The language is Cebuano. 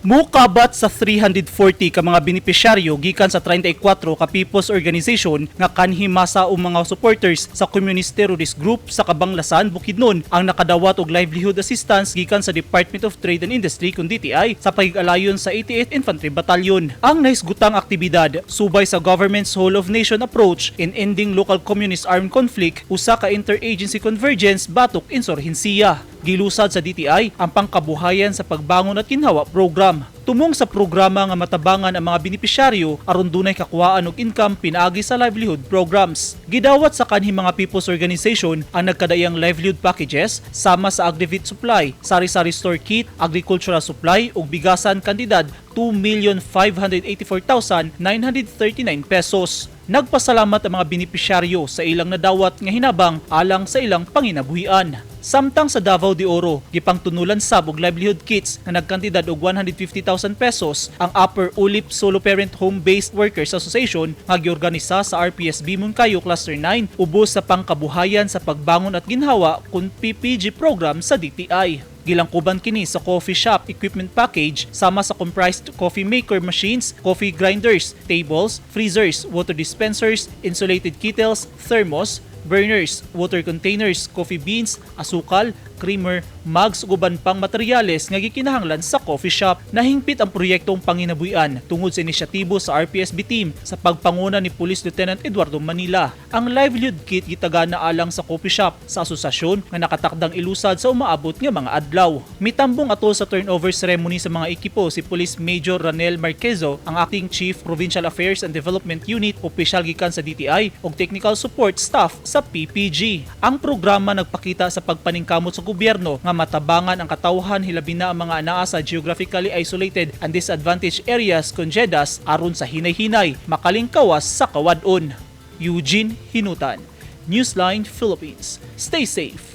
Mukabat sa 340 ka mga benepisyaryo gikan sa 34 ka people's organization nga kanhi masa o mga supporters sa Communist Terrorist Group sa Kabanglasan, Bukidnon ang nakadawat og livelihood assistance gikan sa Department of Trade and Industry kun DTI sa pagigalayon sa 88th Infantry Battalion. Ang nahisgutang aktibidad subay sa government's whole of nation approach in ending local communist armed conflict, usa ka interagency convergence batok insurhensiya. Gilusad sa DTI ang Pangkabuhayan sa Pagbangon at Ginhawa program. Tumong sa programa nga matabangan ang mga benepisyaryo aron dunay kakuhaan og income pinaagi sa livelihood programs. Gidawat sa kanhi mga people's organization ang nagkadaiyang livelihood packages sama sa Agrivit supply, sari-sari store kit, agricultural supply ug bigasan kantidad 2,584,939 pesos. Nagpasalamat ang mga benepisyaryo sa ilang nadawat nga hinabang alang sa ilang panginabuhian. Samtang sa Davao de Oro, gipangtunulan sab og livelihood kits nga nagkantidad og 150,000 pesos ang Upper Ulip Solo Parent Home Based Workers Association nga giorganisa sa RPSB Monkayo Cluster 9 ubos sa Pangkabuhayan sa Pagbangon at Ginhawa kun PPG program sa DTI. Gilangkuban kini sa coffee shop equipment package sama sa comprised coffee maker machines, coffee grinders, tables, freezers, water dispensers, insulated kettles, thermos, burners, water containers, coffee beans, asukal, creamer, mugs ug uban pang materyales nga gikinahanglan sa coffee shop. Nahingpit ang proyektong panginabuhian tungod sa inisyatibo sa RPSB team sa pagpanguna ni Police Lieutenant Eduardo Manila. Ang livelihood kit gitagana alang sa coffee shop sa asosasyon nga nakatakdang ilusad sa umaabot nga mga adlaw. Mitambong ato sa turnover ceremony sa mga ekipo si Police Major Ranel Marquezo, ang acting Chief, Provincial Affairs and Development Unit, opisyal gikan sa DTI ug technical support staff sa PPG. Ang programa nagpakita sa pagpaningkamot sa gobyerno nga matabangan ang katawhan, hilabi na ang mga anaa sa geographically isolated and disadvantaged areas kun GEDAS, aron sa hinay-hinay makalingkawas sa kawad-on. Eugene Hinutan, Newsline Philippines. Stay safe.